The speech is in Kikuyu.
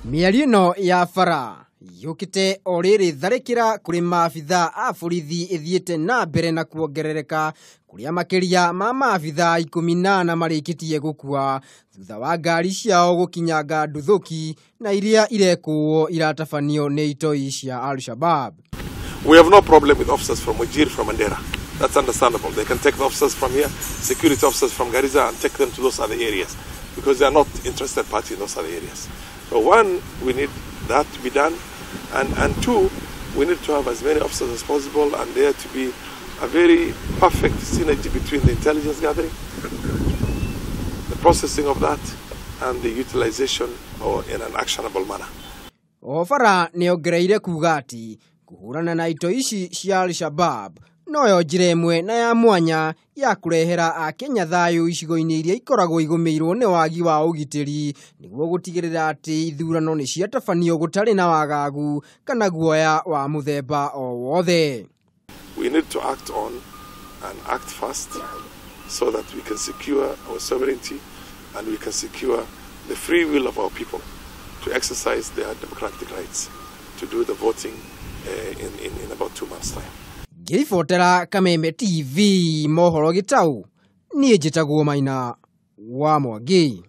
Mĩario ĩno ya bara yũkĩte o rĩrĩ tharĩkĩra kũrĩ maabitha a borithi ĩthiĩte na mbere na kuongerereka kũrĩa makĩria ma maabitha 14 marĩkĩtie gũkua thutha wa ngari ciao gũkinyanga nduthũki na iria irekũo iratabanio nĩ itoi cia Al-Shabab. We have no problem with officers from Wajir, from Mandera. That's understandable. They can take the officers from here, security officers from Garissa, and take them to those other areas because they are not interested party in those other areas. So one, we need that to be done, and two, we need to have as many officers as possible and there to be a very perfect synergy between the intelligence gathering, the processing of that, and the utilization or in an actionable manner. O Farah nĩongereire kuga atĩ kũhũrana na itoi ici cia Al-Shabab noyo njĩra ĩmwe na ya mwanya ya kũrehera akenya thayũ icigo-inĩ iria ikoragwo igũmĩirwo nĩ wagi wa ũgitĩri nĩguo gũtigĩrĩra atĩ ithurano nĩ ciatabanio gũtarĩ na wagagu kana guoya wa mũthemba o wothe. We need to act on and act fast so that we can secure our sovereignty and we can secure the free will of our people to exercise their democratic rights, to do the voting in about 2 months' time. Ngĩribotera Kameme TV mohoro gĩtau, niĩ njĩtagwo Maina wa Mwangi.